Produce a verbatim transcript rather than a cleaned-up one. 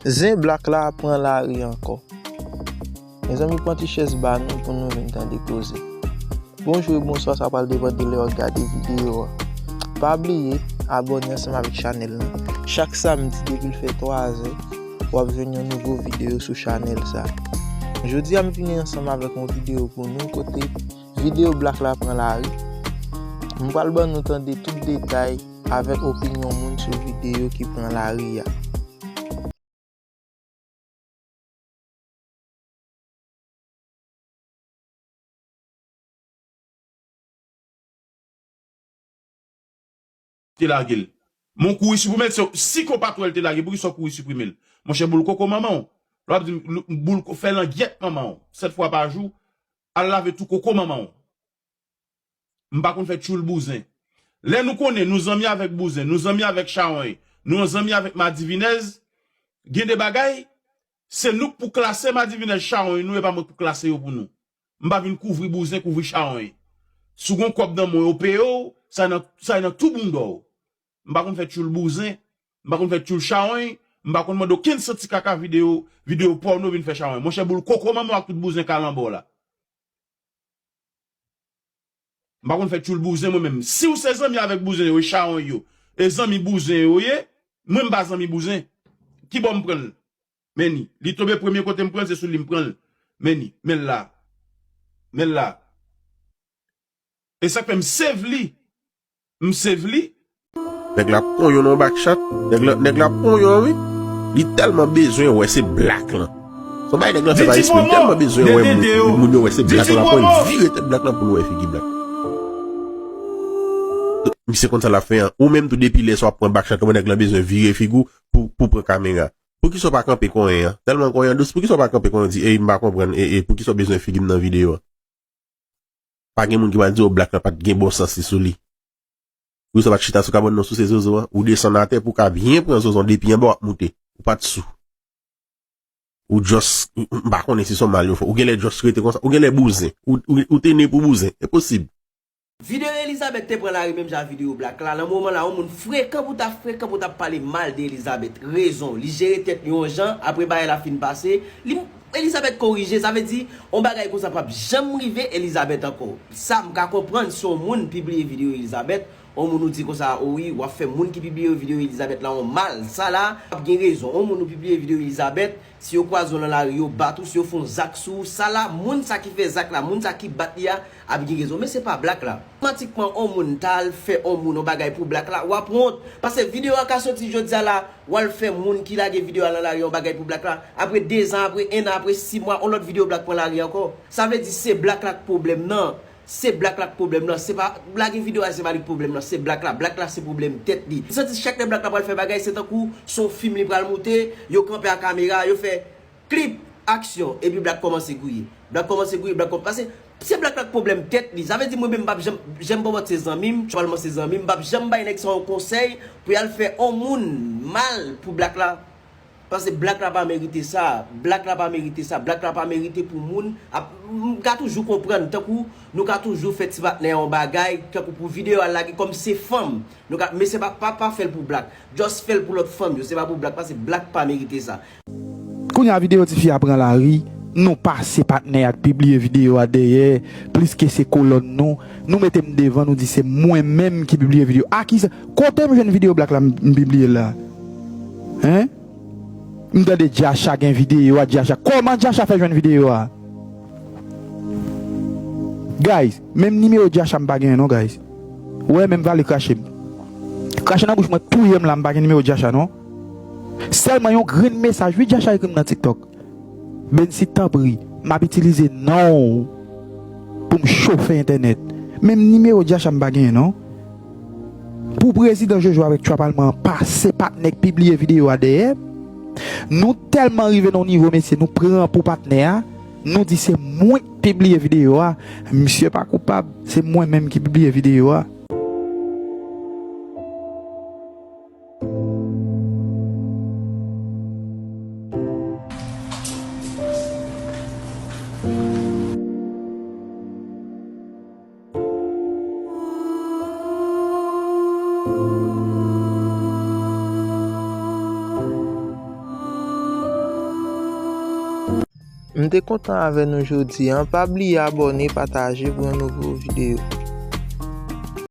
Zen Black la pran lari ankò. Mezanmi, pran ti chèz ba nou pou nou vin tande koze. Bonjou e bonswa, sa pral depann de lè w ap gade videyo a. Pa bliye abòne ansanm avèk chanèl lan. Chak samdi depi l fè twa zè, w ap jwenn yon nouvo videyo sou chanèl sa. Jodi a m vini ansanm avèk yon videyo pou nou kote videyo Black la pran lari. M pral ban nou tande tout detay avèk opinyon moun sou videyo ki pran lari a. Te lage l. Mon kouri siprime l, se sikopat wè l te lage, poukisa w kouri siprime l? Monchè, boul koko manman w. Lè w ap di m, boul ko-, fè langyèt manman w. Sèt fwa pa jou, al lave tou koko manman w. M pa konn fè tchoul bouzen. Lè nou konnen nou zanmi avèk bouzen, nou zanmi avèk chawony, nou zanmi avèk madivinèz, gen de bagay, se nou k pou klase madivinèz, chawony nou, e pa mwen k pou klase yo pou nou. M pa vin kouvri bouzen, kouvri chawony. Si w gen kòb nan men w, yo peye w, sa nan, sa nan tou bounda w. M pa konn fè tchoul bouzen, m pa konn fè tchoul chawony, m pa konn mande okenn santi kaka videyo, videyo pòno vin fè chawony. Monchè, boul koko manman w ak tout bouzen kalanbò la. M pa konn fè tchoul bouzen mwen menm. Si w se zanmi avèk bouzen yo, e chawony yo, e zanmi bouzen yo ye, mwen m pa zanmi bouzen. Ki bò m pran l? Men ni. Li tonbe premye kote m pran l, se sou li m pran l. Men ni. Men l la. Men l la. E sa k fè m save li. M save li. Nèg la pran yon nan backshot. Nèg la, nèg la pran yon, wi. Li tèlman bezwen wè se Black lan. Se yon bagay nèg la fè pa espre. Li tèlman bezwen wè moun, moun yo wè se Black lan. Pran l vire tèt Black lan pou l wè figi Black. Misye konn sa l ap fè an. Ou menm tou depi lè sa w ap pran backshot, kòman nèg la bezwen vire figi w pou, pou pran kamera. Poukisa w pa kanpe konyen an? Tèlman konyen an dous, poukisa w pa kanpe konyen di, ey, m pa konprann, e, e, poukisa w bezwen figi m nan videyo a? Pa gen moun ki pral di w Black la pa t gen bon sans li sou li. Ou sa pa t chita sou kabann nan souse zozo an, ou desann atè pou w ka byen pran zozo an depi anba w ap moute. Ou pa t sou. Ou just, m, m pa konnen si se yon mal yo fè. Ou genlè just rete konsa. Ou genlè bouzen. Ou, ou, ou te ne pou bouzen. E posib. Videyo Elizabeth te pran lari menm jan ak videyo Black la. Nan moman la, yon moun frekan pou ta frekan pou ta pale mal de Elizabeth. Rezon, li jere tèt li yon jan, apre bagay la fin pase, li Elizabeth korije, sa vle di, yon bagay konsa p ap janm rive Elizabeth ankò. Sa m ka konprann si yon moun pibliye videyo Elizabeth, yon moun ou di konsa, o wi, w ap fè moun ki pibliye videyo Elizabeth la yon mal. Sa la, w ap gen rezon. Yon moun ou pibliye videyo Elizabeth, si yo kwaze w nan lari, yo bat ou, si yo fè yon zak sou ou, sa la, moun sa ki fè zak la, moun sa ki bat li a, ap gen rezon. Men se pa Black la. Otomatikman, yon moun ta al fè yon moun yon bagay pou Black la, w ap wont. Paske videyo a ka soti jodi a la, w al fè moun ki lage videyo a nan lari yon bagay pou Black la. Apre dezan, apre en an, apre sis mwa, yon lòt videyo Black pran lari ankò. Sa vle di se Black la k pwoblèm nan. Se Black la k pwoblèm nan. Se pa, lage videyo a, se pa li k pwoblèm nan. Se Black la. Black la se pwoblèm tèt li. Ou santi chak lè Black la pral fè bagay, se tankou se yon fim li pral moute, yo kanpe a kamera, yo fè klip, aksyon, epi Black kòmanse gouye. Black kòmanse gouye, Black kòmanse, paske se Black la k pwoblèm tèt li. Sa vle di mwen menm m p ap janm, janm Bòbòt se zanmi m, Tchòpalman se zanmi m, m p ap janm bay nèg sa yon konsèy pou y al fè yon moun mal pou Black la. Paske Black la pa merite sa, Black la pa merite sa, Black la pa merite pou moun ap, m ka toujou konprann, tankou nou ka toujou fè ti patnè yon bagay, tankou pou videyo a lage kòm se fanm. Nou ka, men se pa, pa, pa fè l pou Black. Just fè l pou lòt fanm yo. Se pa pou Black, paske Black pa merite sa. Kounye a videyo tifi a pran lari, nou pase patnè a k pibliye videyo a dèyè, pliske se kolòn nou. Nou mete m devan, nou di se mwen menm ki pibliye videyo. A kisa? Kote m jwenn videyo Black la m, m pibliye l la? Hein? M tande Djacha gen videyo a, Djacha. Kòman Djacha fè jwenn videyo a? Guys, menm nimewo Djacha m pa genyen non, guys. Ou wè, menm vale krache m. Krache nan bouch mwen, touye m la, m pa gen nimewo Djacha non. Sèlman yon grenn mesaj, wi, Djacha ekri m nan TikTok. Bensi, tanpri, m ap itilize non w pou m chofe entènèt. Menm nimewo Djacha m pa genyen non. Pou prezidan Jojo avèk Tchwa Palman an pase patnè k pibliye videyo a dèyè, nou tèlman rive nan yon nivo, mesye, nou pran pou patnè a, nou di se mwen k pibliye videyo a. Misye pa koupab, se mwen menm ki pibliye videyo a. M te kontan avè nou jodi a. Pa bliye abòne, pataje pou yon nouvo videyo.